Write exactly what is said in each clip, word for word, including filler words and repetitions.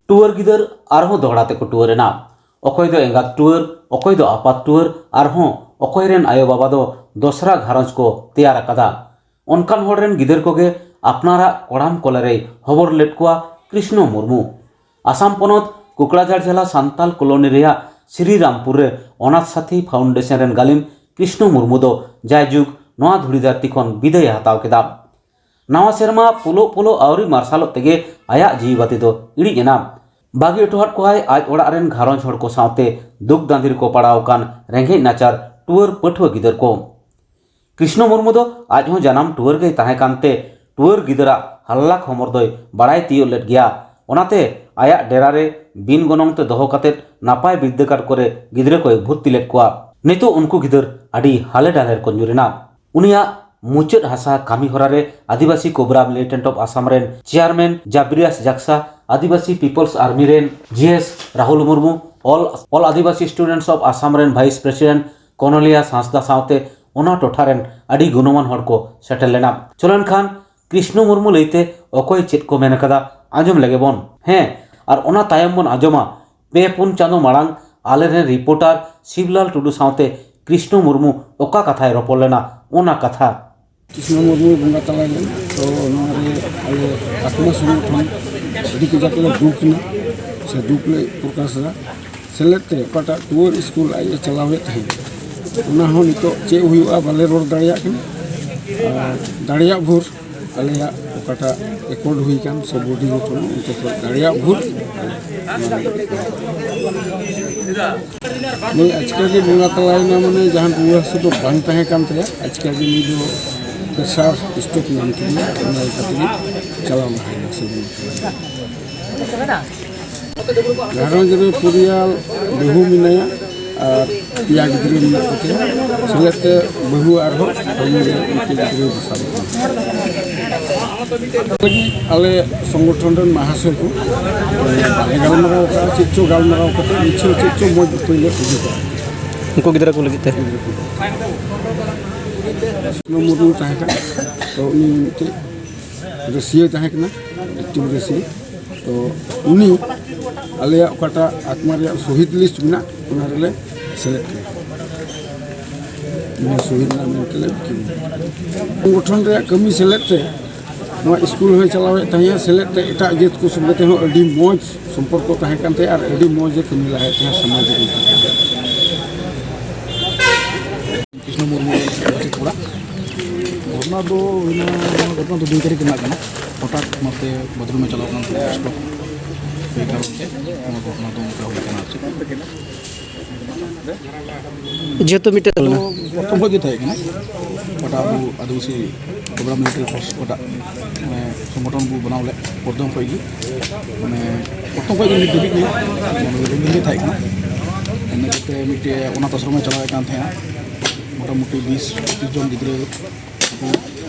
ᱴᱩᱣᱟᱹᱨ ᱜᱤᱫᱟᱹᱨ ᱟᱨᱦᱚᱸ ᱫᱚᱦᱲᱟ ᱛᱮᱠᱚ ᱴᱩᱣᱟᱹᱨ ᱮᱱᱟ᱾ ᱚᱠᱚᱭ ᱫᱚ ᱮᱸᱜᱟᱛ ᱴᱩᱣᱟᱹᱨ, ᱚᱠᱚᱭ ᱫᱚ ᱟᱯᱟᱛ ᱴᱩᱣᱟᱹᱨ, ᱟᱨᱦᱚᱸ ᱚᱠᱚᱭ ᱨᱮᱱ ᱟᱭᱳ ᱵᱟᱵᱟ ᱫᱚ ᱫᱚᱥᱨᱟ ᱜᱷᱟᱨᱚᱸᱡᱽ ᱠᱚ ᱛᱮᱭᱟᱨ ᱟᱠᱟᱫᱟ᱾ ᱚᱱᱠᱟᱱ ᱦᱚᱲ ᱨᱮᱱ ᱜᱤᱫᱟᱹᱨ ᱠᱚᱜᱮ ᱟᱯᱱᱟᱨᱟᱜ ᱠᱚᱲᱟᱢ ᱠᱚᱞᱮ ᱨᱮᱭ ᱦᱚᱵᱚᱨ ᱞᱮᱫ ᱠᱚᱣᱟ ᱠᱨᱤᱥᱱᱚ ᱢᱩᱨᱢᱩ᱾ ᱟᱥᱟᱢ ᱯᱚᱱᱚᱛ ᱠᱩᱠᱲᱟᱡᱷᱟᱲ ᱡᱮᱞᱟ ᱥᱟᱱᱛᱟᱞ ᱠᱚᱞᱳᱱᱤ ᱨᱮᱭᱟᱜ ᱥᱨᱤᱨᱟᱢᱯᱩᱨ ᱨᱮ ᱚᱱᱟᱛᱷ ᱥᱟᱛᱷᱤ ᱯᱷᱟᱣᱩᱱᱰᱮᱥᱚᱱ ᱨᱮᱱ ᱜᱟᱹᱞᱤᱢ ᱠᱨᱤᱥᱱᱚ ᱢᱩᱨᱢᱩ ᱫᱚ ᱡᱟᱭᱡᱩᱜᱽ ᱱᱚᱣᱟ ᱫᱷᱩᱲᱤ ᱫᱷᱟᱹᱨᱛᱤ ᱠᱷᱚᱱ ᱵᱤᱫᱟᱹᱭ ᱮ ᱦᱟᱛᱟᱣ ᱠᱮᱫᱟ᱾ ᱱᱟᱣᱟ ᱥᱮᱨᱢᱟ ᱯᱩᱞᱩᱜ ᱯᱩᱞᱩᱜ ᱟᱹᱣᱨᱤ ᱢᱟᱨᱥᱟᱞᱚᱜ ᱛᱮᱜᱮ ᱟᱭᱟᱜ ᱡᱤᱣᱤ ᱵᱟᱹᱛᱤ ᱫᱚ ᱤᱲᱤᱡ ᱮᱱᱟ᱾ ᱵᱟᱹᱜᱤ ᱦᱚᱴᱚ ᱟᱫ ᱠᱚᱣᱟᱭ ᱟᱡ ᱚᱲᱟᱜ ᱨᱮᱱ ᱜᱷᱟᱨᱚᱸᱡᱽ ᱦᱚᱲ ᱠᱚ ᱥᱟᱶᱛᱮ ᱫᱩᱠ ᱫᱟᱸᱫᱤ ᱨᱮᱠᱚ ᱯᱟᱲᱟᱣ ᱟᱠᱟᱱ ᱨᱮᱸᱜᱮᱡ ᱱᱟᱪᱟᱨ ᱴᱩᱣᱟᱹᱨ ᱯᱟᱹᱴᱷᱩᱣᱟᱹ ᱜᱤᱫᱟᱹᱨ ᱠᱚ᱾ ᱠᱨᱤᱥᱱᱚ ᱢᱩᱨᱢᱩ ᱫᱚ ᱟᱡ ᱦᱚᱸ ᱡᱟᱱᱟᱢ ᱴᱩᱣᱟᱹᱨ ᱜᱮᱭ ᱛᱟᱦᱮᱸ ᱠᱟᱱᱛᱮ ᱴᱩᱣᱟᱹᱨ ᱜᱤᱫᱟᱹᱨᱟᱜ ᱦᱟᱞᱞᱟ ᱠᱷᱚᱢᱚᱨ ᱫᱚᱭ ᱵᱟᱲᱟᱭ ᱛᱤᱭᱳᱜ ᱞᱮᱫ ᱜᱮᱭᱟ᱾ ᱚᱱᱟᱛᱮ ᱟᱭᱟᱜ ᱰᱮᱨᱟ ᱨᱮ ᱵᱤᱱ ᱜᱚᱱᱚᱝ ᱛᱮ ᱫᱚᱦᱚ ᱠᱟᱛᱮ ᱱᱟᱯᱟᱭ ᱵᱤᱨᱫᱟᱹᱜᱟᱲ ᱠᱚᱨᱮ ᱜᱤᱫᱽᱨᱟᱹ ᱠᱚᱭ ᱵᱷᱩᱨᱛᱤ ᱞᱮᱫ ᱠᱚᱣᱟ᱾ ᱱᱤᱛᱚᱜ ᱩᱱᱠᱩ ᱜᱤᱫᱟᱹᱨ ᱟᱹᱰᱤ ᱦᱟᱞᱮ ᱰᱟᱞᱮ ᱨᱮᱠᱚ ᱧᱩᱨ ᱮᱱᱟ᱾ ᱩᱱᱤᱭᱟᱜ ᱢᱩᱪᱟᱹᱫ ᱦᱟᱥᱟ ᱠᱟᱹᱢᱤ ᱦᱚᱨᱟ ᱨᱮ ᱟᱹᱫᱤᱵᱟᱹᱥᱤ ᱠᱳᱵᱨᱟ ᱢᱤᱞᱤᱴᱮᱱᱴ ᱚᱯᱷ ᱟᱥᱟᱢ ᱨᱮᱱ ᱪᱮᱭᱟᱨᱢᱮᱱ ᱡᱟᱵᱨᱤᱭᱟᱥ ᱡᱟᱠᱥᱟ, ᱟᱹᱫᱤᱵᱟᱹᱥᱤ ᱯᱤᱯᱚᱞᱥ ᱟᱨᱢᱤ ᱨᱮᱱ G S Rahul Murmu, all, all Adivasi students of Assam ᱨᱮᱱ ᱵᱷᱟᱭᱤᱥ ᱯᱨᱮᱥᱤᱰᱮᱱᱴ ᱠᱚᱱᱚᱞᱤᱭᱟᱥ ᱦᱟᱸᱥᱫᱟ ᱥᱟᱶᱛᱮ ᱚᱱᱟ ᱴᱚᱴᱷᱟ ᱨᱮᱱ ᱟᱹᱰᱤ ᱜᱩᱱᱚᱢᱟᱱ ᱦᱚᱲ ᱠᱚ ᱥᱮᱴᱮᱨ ᱞᱮᱱᱟ᱾ ᱪᱚᱞᱚᱱ ᱠᱷᱟᱱ ᱠᱨᱤᱥᱱᱚ ᱢᱩᱨᱢᱩ ᱞᱟᱹᱭᱛᱮ ᱚᱠᱚᱭ ᱪᱮᱫ ᱠᱚ ᱢᱮᱱ ᱟᱠᱟᱫᱟ, ᱟᱸᱡᱚᱢ ᱞᱮᱜᱮ ᱵᱚᱱ᱾ ᱦᱮᱸ, ᱟᱨ ᱚᱱᱟ ᱛᱟᱭᱚᱢ ᱵᱚᱱ ᱟᱸᱡᱚᱢᱟ ᱯᱮ ᱯᱩᱱ ᱪᱟᱸᱫᱚ ᱢᱟᱲᱟᱝ ᱟᱞᱮᱨᱮᱱ ᱨᱤᱯᱳᱨᱴᱟᱨ ᱥᱤᱵᱽᱞᱟᱞ ᱴᱩᱰᱩ ᱥᱟᱶᱛᱮ ᱠᱨᱤᱥᱱᱚ ᱢᱩᱨᱢᱩ ᱚᱠᱟ ᱠᱟᱛᱷᱟᱭ ᱨᱚᱯᱚᱲ ᱞᱮᱱᱟ, ᱚᱱᱟ ᱠᱟᱛᱷᱟ᱾ ᱠᱨᱤᱥᱱᱚ ᱢᱩᱨᱢᱩᱭ ᱵᱚᱸᱜᱟ ᱛᱟᱞᱟᱭᱮᱱᱟ᱾ ᱛᱚ ᱱᱚᱣᱟ ᱨᱮ ᱟᱞᱮ ᱟᱛᱢᱟ ᱥᱚᱝᱜᱚᱴᱷᱚᱱ ᱟᱹᱰᱤ ᱠᱟᱡᱟᱠ ᱞᱮ ᱫᱩᱠ ᱮᱱᱟ, ᱥᱮ ᱫᱩᱠ ᱞᱮ ᱯᱨᱚᱠᱟᱥ ᱮᱫᱟ᱾ ᱥᱮᱞᱮᱫ ᱛᱮ ᱚᱠᱟᱴᱟᱜ ᱴᱩᱣᱟᱹᱨ ᱥᱠᱩᱞ ᱟᱡ ᱮ ᱪᱟᱞᱟᱣᱮᱫ ᱛᱟᱦᱮᱸᱫ, ᱚᱱᱟ ᱦᱚᱸ ᱱᱤᱛᱚᱜ ᱪᱮᱫ ᱦᱩᱭᱩᱜᱼᱟ ᱵᱟᱞᱮ ᱨᱚᱲ ᱫᱟᱲᱮᱭᱟᱜ ᱠᱟᱱᱟ᱾ ᱟᱨ ᱫᱟᱲᱮᱭᱟᱜ ᱵᱷᱳᱨ ᱟᱞᱮᱭᱟᱜ ᱚᱠᱟᱴᱟᱜ ᱮᱠᱚᱨᱰ ᱦᱩᱭ ᱟᱠᱟᱱ ᱥᱮ ᱵᱚᱰᱤ ᱜᱚᱴᱷᱚᱱ, ᱚᱱᱛᱮ ᱠᱷᱚᱱ ᱫᱟᱲᱮᱭᱟᱜ ᱵᱷᱳᱨ ᱱᱩᱭ ᱟᱪᱠᱟ ᱜᱮ ᱵᱚᱸᱜᱟ ᱛᱟᱞᱟᱭᱮᱱᱟ, ᱢᱟᱱᱮ ᱡᱟᱦᱟᱱ ᱨᱩᱣᱟᱹ ᱦᱟᱹᱥᱩ ᱫᱚ ᱵᱟᱝ ᱛᱟᱦᱮᱸ ᱠᱟᱱ ᱛᱟᱭᱟ᱾ ᱟᱪᱠᱟ ᱜᱮ ᱱᱩᱭ ᱫᱚ ᱯᱨᱮᱥᱟᱨ ᱥᱴᱨᱳᱠ ᱧᱟᱢ ᱠᱮᱫᱮᱭᱟ, ᱚᱱᱟ ᱞᱮᱠᱟ ᱛᱮᱜᱮ ᱪᱟᱞᱟᱣ ᱞᱟᱦᱟᱭᱮᱱᱟ ᱥᱮ ᱵᱚᱸᱜᱟ ᱛᱟᱞᱟᱭᱮᱱᱟ᱾ ᱜᱷᱟᱨᱚᱸᱡᱽ ᱨᱮ ᱯᱚᱨᱤᱭᱟᱞ ᱵᱟᱹᱦᱩ ᱢᱮᱱᱟᱭᱟ ᱟᱨ ᱯᱮᱭᱟ ᱜᱤᱫᱽᱨᱟᱹ ᱢᱮᱱᱟᱜ ᱠᱚ ᱛᱟᱭᱟ᱾ ᱥᱮᱞᱮᱫ ᱛᱮ ᱵᱟᱹᱦᱩ ᱟᱨᱦᱚᱸ ᱦᱚᱲᱢᱚ ᱨᱮ ᱢᱤᱫᱴᱮᱱ ᱜᱤᱫᱽᱨᱟᱹᱭ ᱵᱟᱥᱟ ᱞᱮᱫᱟ᱾ ᱞᱟᱹᱜᱤᱫ ᱟᱞᱮ ᱥᱚᱝᱜᱚᱴᱷᱚᱱ ᱨᱮᱱ ᱢᱟᱦᱟᱥᱚᱭ ᱠᱚ, ᱵᱟᱞᱮ ᱜᱟᱞᱢᱟᱨᱟᱣ ᱠᱟᱜᱼᱟ, ᱪᱮᱫ ᱪᱚ ᱜᱟᱞᱢᱟᱨᱟᱣ ᱠᱟᱛᱮ ᱢᱤᱪᱷᱟᱹ ᱪᱮᱫ ᱪᱚ ᱢᱚᱡᱽ ᱩᱯᱟᱹᱭ ᱞᱮ ᱩᱫᱩᱜᱟ᱾ ᱩᱱᱠᱩ ᱜᱤᱫᱽᱨᱟᱹ ᱠᱚ ᱞᱟᱹᱜᱤᱫ ᱛᱮ? ᱜᱤᱫᱽᱨᱟᱹ ᱠᱚ᱾ ᱢᱩᱨᱢᱩ ᱛᱟᱦᱮᱸ ᱠᱟᱱᱟ᱾ ᱛᱚ ᱩᱱᱤ ᱢᱤᱫᱴᱮᱡ ᱨᱟᱹᱥᱤᱭᱟᱹ ᱛᱟᱦᱮᱸ ᱠᱟᱱᱟ, ᱮᱠᱴᱤᱵᱷ ᱨᱟᱹᱥᱤᱭᱟᱹ᱾ ᱛᱚ ᱩᱱᱤ ᱟᱞᱮᱭᱟᱜ ᱚᱠᱟᱴᱟᱜ ᱟᱛᱢᱟ ᱨᱮᱭᱟᱜ ᱥᱚᱦᱤᱫ ᱞᱤᱥᱴ ᱢᱮᱱᱟᱜ, ᱚᱱᱟ ᱨᱮᱞᱮ ᱥᱮᱞᱮᱫ ᱠᱟᱭᱟ᱾ ᱩᱱᱤ ᱥᱚᱦᱤᱫ ᱨᱮᱱᱟᱜ ᱢᱮᱱᱛᱮ ᱞᱮ ᱵᱤᱪᱟᱹᱨ ᱮᱫᱟ᱾ ᱥᱚᱝᱜᱚᱴᱷᱚᱱ ᱨᱮᱭᱟᱜ ᱠᱟᱹᱢᱤ ᱥᱮᱞᱮᱫ ᱛᱮ ᱱᱚᱣᱟ ᱥᱠᱩᱞ ᱦᱚᱸᱭ ᱪᱟᱞᱟᱣᱮᱫ ᱛᱟᱦᱮᱸᱜᱼᱟ, ᱥᱮᱞᱮᱫ ᱛᱮ ᱮᱴᱟᱜ ᱡᱟᱹᱛ ᱠᱚ ᱥᱚᱸᱜᱮ ᱛᱮᱦᱚᱸ ᱟᱹᱰᱤ ᱢᱚᱡᱽ ᱥᱚᱢᱯᱚᱨᱠᱚ ᱛᱟᱦᱮᱸ ᱠᱟᱱ ᱛᱟᱭᱟ ᱟᱨ ᱟᱹᱰᱤ ᱢᱚᱡᱽ ᱮ ᱠᱟᱹᱢᱤ ᱞᱟᱦᱟᱭᱮᱫ ᱛᱟᱦᱮᱸᱜᱼᱟ ᱥᱟᱢᱟᱡᱤᱠ ᱞᱮᱠᱟᱛᱮ᱾ ᱠᱨᱤᱥᱱᱚ ᱢᱩᱨᱢᱩ ᱨᱮᱱ ᱜᱟᱛᱮ ᱠᱚᱲᱟ᱾ ᱜᱷᱚᱴᱚᱱᱟ ᱫᱚ ᱦᱩᱭᱱᱟ, ᱱᱚᱣᱟ ᱜᱷᱚᱴᱚᱱᱟ ᱫᱚ ᱫᱩᱭ ᱛᱟᱹᱨᱤᱠᱷ ᱨᱮᱱᱟᱜ ᱠᱟᱱᱟ᱾ ᱦᱚᱴᱟᱛ ᱱᱚᱛᱮ ᱵᱟᱛᱷᱨᱩᱢ ᱮ ᱪᱟᱞᱟᱣ ᱠᱟᱱ ᱛᱟᱦᱮᱸᱫ, ᱥᱴᱨᱳᱠ ᱦᱩᱭ ᱠᱟᱨᱚᱱ ᱛᱮ ᱱᱚᱣᱟ ᱜᱷᱚᱴᱚᱱᱟ ᱫᱚ ᱚᱱᱠᱟ ᱦᱩᱭ ᱠᱟᱱᱟ ᱟᱨ ᱪᱮᱫ᱾ ᱡᱮᱦᱮᱛᱩ ᱢᱤᱫᱴᱮᱱ ᱫᱚ ᱯᱨᱚᱛᱷᱚᱢ ᱠᱷᱚᱱ ᱜᱮ ᱛᱟᱦᱮᱸ ᱠᱟᱱᱟ, ᱚᱠᱟᱴᱟᱜ ᱟᱵᱚ ᱟᱹᱫᱤᱵᱟᱹᱥᱤ ᱠᱳᱵᱨᱟ ᱢᱤᱞᱤᱴᱟᱨᱤ ᱯᱷᱳᱨᱥ ᱚᱠᱟᱴᱟᱜ, ᱢᱟᱱᱮ, ᱥᱚᱝᱜᱚᱴᱷᱚᱱ ᱵᱚ ᱵᱮᱱᱟᱣ ᱞᱮᱫ, ᱯᱨᱚᱛᱷᱚᱢ ᱠᱷᱚᱱ ᱜᱮ, ᱢᱟᱱᱮ, ᱯᱨᱚᱛᱷᱚᱢ ᱠᱷᱚᱱ ᱜᱮ ᱱᱤᱛ ᱫᱷᱟᱹᱵᱤᱡ ᱜᱮ, ᱢᱟᱱᱮ, ᱨᱮᱞᱤᱝ ᱜᱮ ᱛᱟᱦᱮᱸ ᱠᱟᱱᱟ᱾ ᱤᱱᱟᱹ ᱠᱟᱛᱮ ᱢᱤᱫᱴᱮᱡ ᱚᱱᱟᱛᱷ ᱟᱥᱨᱚᱢᱮ ᱪᱟᱞᱟᱣᱮᱫ ᱠᱟᱱ ᱛᱟᱦᱮᱸᱜᱼᱟ, ᱢᱚᱴᱟᱢᱩᱴᱤ ᱵᱤᱥ ᱯᱚᱸᱪᱤᱥ ᱡᱚᱱ ᱜᱤᱫᱽᱨᱟᱹ ᱠᱚ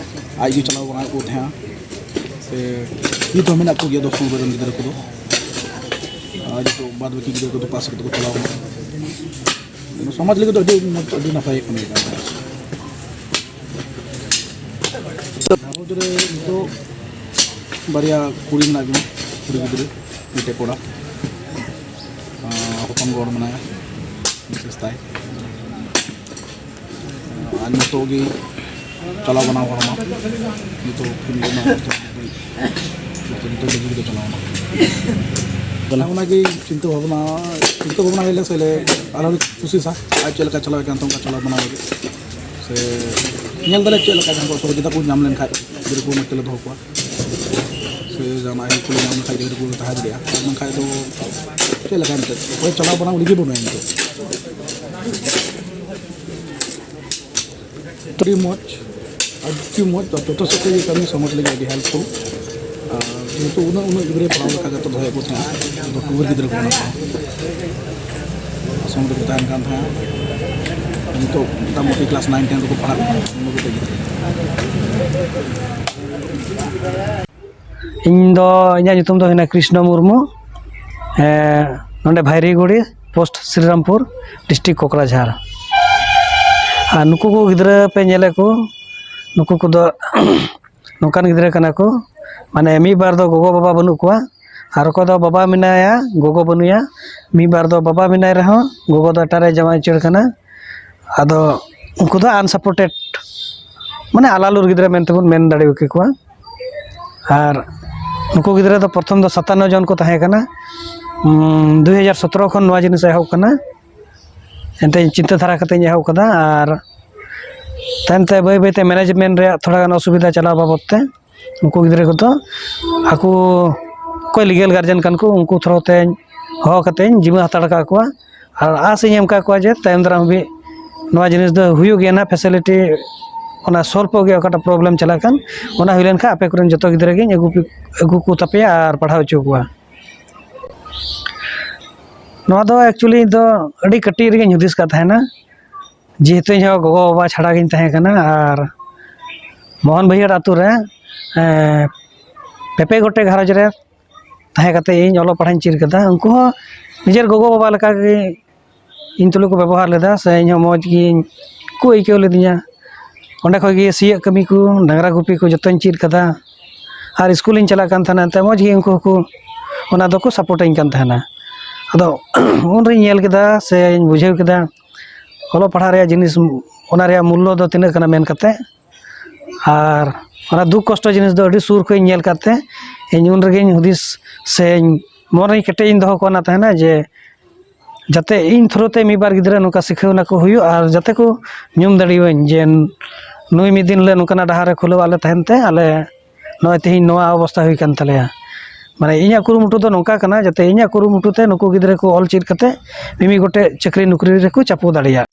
ᱟᱡ ᱜᱮ ᱪᱟᱞᱟᱣ ᱵᱟᱲᱟ ᱠᱚ ᱛᱟᱦᱮᱸᱜᱼᱟ᱾ ᱥᱮ ᱱᱤᱛ ᱦᱚᱸ ᱢᱮᱱᱟᱜ ᱠᱚᱜᱮᱭᱟ ᱫᱚᱥ ᱯᱚᱱᱨᱚ ᱨᱮᱱ ᱜᱤᱫᱽᱨᱟᱹ ᱠᱚᱫᱚ, ᱟᱨ ᱡᱚᱛᱚ ᱵᱟᱫ ᱵᱟᱹᱠᱤ ᱜᱤᱫᱽᱨᱟᱹ ᱠᱚᱫᱚ ᱯᱟᱥ ᱠᱟᱛᱮ ᱠᱚ ᱪᱟᱞᱟᱣ ᱠᱟᱱᱟ᱾ ᱥᱚᱢᱟᱡᱽ ᱞᱟᱹᱜᱤᱫ ᱫᱚ ᱟᱹᱰᱤ ᱢᱚᱡᱽ, ᱟᱹᱰᱤ ᱱᱟᱯᱟᱭ ᱠᱟᱹᱢᱤ ᱠᱟᱱ ᱛᱟᱦᱮᱸᱫ᱾ ᱜᱷᱟᱨᱚᱸᱡᱽ ᱨᱮ ᱱᱤᱛᱚᱜ ᱵᱟᱨᱭᱟ ᱠᱩᱲᱤ ᱢᱮᱱᱟᱜ ᱠᱤᱱᱟ, ᱠᱩᱲᱤ ᱜᱤᱫᱽᱨᱟᱹ, ᱢᱤᱫᱴᱮᱡ ᱠᱚᱲᱟ᱾ ᱟᱨ ᱦᱚᱯᱚᱱ ᱜᱚᱲ ᱢᱮᱱᱟᱭᱟ, ᱢᱤᱥᱮᱥ ᱛᱟᱭ᱾ ᱟᱨ ᱱᱤᱛᱚᱜ ᱜᱮ ᱪᱟᱞᱟᱣ ᱠᱟᱱᱟ ᱦᱚᱲ ᱢᱟ, ᱱᱤᱛᱚᱜ ᱯᱷᱮᱢᱤᱞᱤ ᱢᱟ ᱱᱤᱛᱚᱜ ᱫᱷᱟᱹᱵᱤᱡ ᱫᱚ ᱪᱟᱞᱟᱣ ᱮᱱᱟ᱾ ᱚᱱᱟᱜᱮ ᱪᱤᱱᱛᱟᱹ ᱵᱷᱟᱵᱽᱱᱟ, ᱪᱤᱱᱛᱟᱹ ᱵᱷᱟᱵᱽᱱᱟ ᱦᱩᱭ ᱞᱮᱱ ᱥᱮ ᱞᱮ ᱟᱞᱚ ᱞᱮ ᱠᱳᱥᱤᱥᱟ, ᱟᱡ ᱪᱮᱫ ᱞᱮᱠᱟ ᱪᱟᱞᱟᱣ ᱮᱫ ᱠᱟᱱ ᱛᱟᱦᱮᱸ ᱚᱱᱠᱟ ᱪᱟᱞᱟᱣ ᱵᱟᱱᱟᱣ ᱞᱟᱹᱜᱤᱫ᱾ ᱥᱮ ᱧᱮᱞ ᱫᱟᱞᱮ ᱪᱮᱫ ᱞᱮᱠᱟ ᱡᱟᱦᱟᱸ ᱠᱚ ᱥᱚᱦᱚᱡᱳᱜᱤᱛᱟ ᱠᱚ ᱧᱟᱢ ᱞᱮᱱᱠᱷᱟᱡ ᱜᱤᱫᱽᱨᱟᱹ ᱠᱚ ᱢᱚᱡᱽ ᱛᱮᱞᱮ ᱫᱚᱦᱚ ᱠᱚᱣᱟ, ᱥᱮ ᱡᱟᱦᱟᱱᱟᱜ ᱦᱮᱞᱯ ᱠᱚᱞᱮ ᱧᱟᱢ ᱞᱮᱠᱷᱟᱡ ᱜᱤᱫᱽᱨᱟᱹ ᱠᱚ ᱛᱟᱦᱮᱸ ᱫᱟᱲᱮᱭᱟᱜᱼᱟ᱾ ᱟᱨ ᱵᱟᱝᱠᱷᱟᱡ ᱫᱚ ᱪᱮᱫ ᱞᱮᱠᱟ ᱮᱱᱛᱮᱫ ᱚᱠᱚᱭ ᱪᱟᱞᱟᱣ ᱵᱟᱱᱟᱣ ᱩᱱᱤ ᱜᱮ ᱵᱟᱹᱱᱩᱭᱟ ᱱᱤᱛᱚᱜ᱾ ᱟᱹᱰᱤ ᱢᱚᱡᱽ, ᱟᱹᱰᱤ ᱢᱚᱡᱽ, ᱟᱨ ᱡᱚᱛᱚ ᱥᱮᱫ ᱛᱮᱜᱮ ᱠᱟᱹᱢᱤ ᱥᱚᱢᱟᱡᱽ ᱞᱟᱹᱜᱤᱫ ᱟᱹᱰᱤ ᱦᱮᱞᱯᱯᱷᱩᱞ᱾ ᱟᱨ ᱡᱮᱦᱮᱛᱩ ᱩᱱᱟᱹᱜ, ᱩᱱᱟᱹᱜ ᱜᱤᱫᱽᱨᱟᱹ ᱯᱟᱲᱦᱟᱣ ᱞᱮᱠᱟ ᱠᱟᱛᱮ ᱫᱚᱦᱚᱭᱮᱫ ᱠᱚ ᱛᱟᱦᱮᱸᱜᱼᱟ, ᱡᱚᱛᱚ ᱴᱩᱣᱟᱹᱨ ᱜᱤᱫᱽᱨᱟᱹ ᱠᱚ ᱠᱟᱱᱟ ᱠᱚ, ᱟᱥᱨᱚᱢ ᱨᱮᱠᱚ ᱛᱟᱦᱮᱱ ᱠᱟᱱ ᱛᱟᱦᱮᱸᱜᱼᱟ᱾ ᱱᱤᱛᱚᱜ ᱢᱚᱴᱟᱢᱩᱴᱤ ᱠᱞᱟᱥ ᱱᱟᱭᱤᱱ ᱴᱮᱱ ᱨᱮᱠᱚ ᱯᱟᱲᱦᱟᱜ ᱠᱟᱱᱟ, ᱩᱱᱠᱩ ᱠᱚ ᱜᱤᱫᱽᱨᱟᱹ᱾ ᱤᱧ ᱫᱚ, ᱤᱧᱟᱹᱜ ᱧᱩᱛᱩᱢ ᱫᱚ ᱦᱩᱭᱱᱟ ᱠᱨᱤᱥᱱᱚ ᱢᱩᱨᱢᱩ᱾ ᱮᱸ, ᱱᱚᱰᱮ ᱵᱷᱟᱭᱨᱤᱜᱩᱲᱤ, ᱯᱳᱥᱴ ᱥᱨᱤᱨᱟᱢᱯᱩᱨ, ᱰᱤᱥᱴᱨᱤᱠᱴ ᱠᱚᱠᱨᱟᱡᱷᱟᱲ᱾ ᱟᱨ ᱱᱩᱠᱩ ᱠᱚ ᱜᱤᱫᱽᱨᱟᱹ ᱯᱮ ᱧᱮᱞᱮᱫ ᱠᱚ, ᱱᱩᱠᱩ ᱠᱚᱫᱚ ᱱᱚᱝᱠᱟᱱ ᱜᱤᱫᱽᱨᱟᱹ ᱠᱟᱱᱟ ᱠᱚ, ᱢᱟᱱᱮ ᱢᱤᱫ ᱵᱟᱨ ᱫᱚ ᱜᱚᱜᱚ ᱵᱟᱵᱟ ᱵᱟᱹᱱᱩᱜ ᱠᱚᱣᱟ, ᱟᱨ ᱚᱠᱚᱭ ᱫᱚ ᱵᱟᱵᱟ ᱢᱮᱱᱟᱭᱟ, ᱜᱚᱜᱚ ᱵᱟᱹᱱᱩᱭᱟ᱾ ᱢᱤᱫ ᱵᱟᱨ ᱫᱚ ᱵᱟᱵᱟ ᱢᱮᱱᱟᱭ ᱨᱮᱦᱚᱸ ᱜᱚᱜᱚ ᱫᱚ ᱮᱴᱟᱜ ᱨᱮ ᱡᱟᱶᱟᱭ ᱩᱪᱟᱹᱲ ᱠᱟᱱᱟ᱾ ᱟᱫᱚ ᱩᱱᱠᱩ ᱫᱚ ᱟᱱᱥᱟᱯᱳᱨᱴᱮᱰ, ᱢᱟᱱᱮ ᱟᱞᱟᱞᱩᱨ ᱜᱤᱫᱽᱨᱟᱹ ᱢᱮᱱᱛᱮᱵᱚᱱ ᱢᱮᱱ ᱫᱟᱲᱮᱭᱟᱠᱚ ᱠᱮᱠᱚᱣᱟ᱾ ᱟᱨ ᱱᱩᱠᱩ ᱜᱤᱫᱽᱨᱟᱹ ᱫᱚ ᱯᱨᱚᱛᱷᱚᱢ ᱫᱚ ᱥᱟᱛᱟᱱᱱᱚ ᱡᱚᱱ ᱠᱚ ᱛᱟᱦᱮᱸ ᱠᱟᱱᱟ᱾ ᱩᱸ, ᱫᱩᱭ ᱦᱟᱡᱟᱨ ᱥᱚᱛᱨᱚ ᱠᱷᱚᱱ ᱱᱚᱣᱟ ᱡᱤᱱᱤᱥ ᱮᱦᱚᱵ ᱠᱟᱱᱟ᱾ ᱮᱱᱛᱮ ᱤᱧ ᱪᱤᱱᱛᱟᱹ ᱫᱷᱟᱨᱟ ᱠᱟᱛᱮᱧ ᱮᱦᱚᱵ ᱠᱟᱫᱟ, ᱟᱨ ᱛᱟᱭᱚᱢ ᱛᱮ ᱵᱟᱹᱭ ᱵᱟᱹᱭ ᱛᱮ ᱢᱮᱱᱮᱡᱽᱢᱮᱱᱴ ᱨᱮᱭᱟᱜ ᱛᱷᱚᱲᱟ ᱜᱟᱱ ᱚᱥᱩᱵᱤᱫᱷᱟ ᱪᱟᱞᱟᱣ ᱵᱟᱵᱚᱫ ᱛᱮ ᱩᱱᱠᱩ ᱜᱤᱫᱽᱨᱟᱹ ᱠᱚᱫᱚ ᱟᱠᱚ ᱚᱠᱚᱭ ᱞᱤᱜᱮᱞ ᱜᱟᱨᱡᱮᱱ ᱠᱟᱱ ᱠᱚ, ᱩᱱᱠᱩ ᱛᱷᱨᱳ ᱛᱮᱧ ᱦᱚᱦᱚ ᱠᱟᱛᱮᱧ ᱡᱤᱢᱟᱹ ᱦᱟᱛᱟᱲ ᱟᱠᱟᱫ ᱠᱚᱣᱟ᱾ ᱟᱨ ᱟᱥ ᱤᱧ ᱮᱢ ᱟᱠᱟᱫ ᱠᱚᱣᱟ ᱡᱮ ᱛᱟᱭᱚᱢ ᱫᱟᱨᱟᱢ ᱦᱟᱹᱵᱤᱡ ᱱᱚᱣᱟ ᱡᱤᱱᱤᱥ ᱫᱚ ᱦᱩᱭᱩᱜ ᱜᱮᱭᱟ ᱱᱟᱦᱟᱜ, ᱯᱷᱮᱥᱤᱞᱤᱴᱤ ᱚᱱᱟ ᱥᱚᱞᱵᱷᱚᱜ ᱜᱮᱭᱟ, ᱚᱠᱟᱴᱟᱜ ᱯᱨᱚᱵᱞᱮᱢ ᱪᱟᱞᱟᱜ ᱠᱟᱱ ᱚᱱᱟ ᱦᱩᱭ ᱞᱮᱱᱠᱷᱟᱱ ᱟᱯᱮ ᱠᱚᱨᱮᱱ ᱡᱚᱛᱚ ᱜᱤᱫᱽᱨᱟᱹ ᱜᱤᱧ ᱟᱹᱜᱩ ᱯᱮ, ᱟᱹᱜᱩ ᱠᱚ ᱛᱟᱯᱮᱭᱟ ᱟᱨ ᱯᱟᱲᱦᱟᱣ ᱦᱚᱪᱚ ᱠᱚᱣᱟ᱾ ᱱᱚᱣᱟ ᱫᱚ ᱮᱠᱪᱩᱭᱮᱞᱤ ᱤᱧ ᱫᱚ ᱟᱹᱰᱤ ᱠᱟᱹᱴᱤᱡ ᱨᱮᱜᱮᱧ ᱦᱩᱫᱤᱥ ᱠᱟᱫ ᱛᱟᱦᱮᱱᱟ, ᱡᱮᱦᱮᱛᱩ ᱤᱧ ᱦᱚᱸ ᱜᱚᱜᱚ ᱵᱟᱵᱟ ᱪᱷᱟᱲᱟ ᱜᱤᱧ ᱛᱟᱦᱮᱸ ᱠᱟᱱᱟ᱾ ᱟᱨ ᱢᱳᱦᱚᱱ ᱵᱟᱹᱭᱦᱟᱹᱲ ᱟᱛᱳ ᱨᱮ, ᱮᱸ, ᱯᱮ ᱯᱮ ᱜᱚᱴᱮᱡ ᱜᱷᱟᱨᱚᱸᱡᱽ ᱨᱮ ᱛᱟᱦᱮᱸ ᱠᱟᱛᱮ ᱤᱧ ᱚᱞᱚᱜ ᱯᱟᱲᱦᱟᱜ ᱤᱧ ᱪᱮᱫ ᱠᱟᱫᱟ᱾ ᱩᱱᱠᱩ ᱦᱚᱸ ᱱᱤᱡᱮᱨ ᱜᱚᱜᱚ ᱵᱟᱵᱟ ᱞᱮᱠᱟ ᱜᱮ ᱤᱧ ᱛᱩᱞᱩᱡ ᱠᱚ ᱵᱮᱵᱚᱦᱟᱨ ᱞᱮᱫᱟ, ᱥᱮ ᱤᱧ ᱦᱚᱸ ᱢᱚᱡᱽ ᱜᱮ ᱠᱚ ᱟᱹᱭᱠᱟᱹᱣ ᱞᱤᱫᱤᱧᱟ᱾ ᱚᱸᱰᱮ ᱠᱷᱚᱡ ᱜᱮ ᱥᱤᱭᱳᱜ ᱠᱟᱹᱢᱤ ᱠᱚ, ᱰᱟᱝᱨᱟ ᱜᱩᱯᱤ ᱠᱚ ᱡᱚᱛᱚᱧ ᱪᱮᱫ ᱠᱟᱫᱟ᱾ ᱟᱨ ᱥᱠᱩᱞᱤᱧ ᱪᱟᱞᱟᱜ ᱠᱟᱱ ᱛᱟᱦᱮᱱᱟ, ᱮᱱᱛᱮ ᱢᱚᱡᱽ ᱜᱮ ᱩᱱᱠᱩ ᱦᱚᱸᱠᱚ ᱚᱱᱟ ᱫᱚᱠᱚ ᱥᱟᱯᱳᱨᱴᱟᱹᱧ ᱠᱟᱱ ᱛᱟᱦᱮᱱᱟ᱾ ᱟᱫᱚ ᱩᱱᱨᱤᱧ ᱧᱮᱞ ᱠᱮᱫᱟ ᱥᱮᱧ ᱵᱩᱡᱷᱟᱹᱣ ᱠᱮᱫᱟ ᱚᱞᱚᱜ ᱯᱟᱲᱦᱟᱜ ᱨᱮᱭᱟᱜ ᱡᱤᱱᱤᱥ, ᱚᱱᱟ ᱨᱮᱭᱟᱜ ᱢᱩᱞᱞᱚ ᱫᱚ ᱛᱤᱱᱟᱹᱜ ᱠᱟᱱᱟ ᱢᱮᱱ ᱠᱟᱛᱮ᱾ ᱟᱨ ᱚᱱᱟ ᱫᱩᱠ ᱠᱚᱥᱴᱚ ᱡᱤᱱᱤᱥ ᱫᱚ ᱟᱹᱰᱤ ᱥᱩᱨ ᱠᱷᱚᱱ ᱤᱧ ᱧᱮᱞ ᱠᱟᱫ ᱛᱮ ᱤᱧ ᱩᱱ ᱨᱮᱜᱮᱧ ᱦᱩᱫᱤᱥ ᱥᱮᱧ ᱢᱚᱱᱮᱧ ᱠᱮᱴᱮᱡ ᱤᱧ ᱫᱚᱦᱚ ᱠᱟᱣᱱᱟ ᱛᱟᱦᱮᱱᱟ ᱡᱮ ᱡᱟᱛᱮ ᱤᱧ ᱛᱷᱨᱩ ᱛᱮ ᱢᱤᱫ ᱵᱟᱨ ᱜᱤᱫᱽᱨᱟᱹ ᱱᱚᱝᱠᱟ ᱥᱤᱠᱷᱟᱹᱣ ᱱᱟᱠᱚ ᱦᱩᱭᱩᱜ ᱟᱨ ᱡᱟᱛᱮ ᱠᱚ ᱧᱩᱢ ᱫᱟᱲᱮᱭᱟᱹᱧ ᱡᱮ ᱱᱩᱭ ᱢᱤᱫ ᱫᱤᱱ ᱦᱤᱞᱳᱜ ᱱᱚᱝᱠᱟᱱᱟᱜ ᱰᱟᱦᱟᱨ ᱨᱮ ᱠᱷᱩᱞᱟᱹᱣ ᱟᱞᱮ ᱛᱟᱦᱮᱱ ᱛᱮ ᱟᱞᱮ ᱱᱚᱜᱼᱚᱭ ᱛᱮᱦᱮᱧ ᱱᱚᱣᱟ ᱚᱵᱚᱥᱛᱷᱟ ᱦᱩᱭ ᱠᱟᱱ ᱛᱟᱞᱮᱭᱟ᱾ ᱢᱟᱱᱮ ᱤᱧᱟᱹᱜ ᱠᱩᱨᱩᱢᱩᱴᱩ ᱫᱚ ᱱᱚᱝᱠᱟ ᱠᱟᱱᱟ ᱡᱟᱛᱮ ᱤᱧᱟᱹᱜ ᱠᱩᱨᱩᱢᱩᱴᱩ ᱛᱮ ᱱᱩᱠᱩ ᱜᱤᱫᱽᱨᱟᱹ ᱠᱚ ᱚᱞ ᱪᱮᱫ ᱠᱟᱛᱮ ᱢᱤᱢᱤᱫ ᱜᱚᱴᱮᱡ ᱪᱟᱹᱠᱨᱤ ᱱᱚᱠᱨᱤ ᱨᱮᱠᱚ ᱪᱟᱯᱚ ᱫᱟᱲᱮᱭᱟᱜ᱾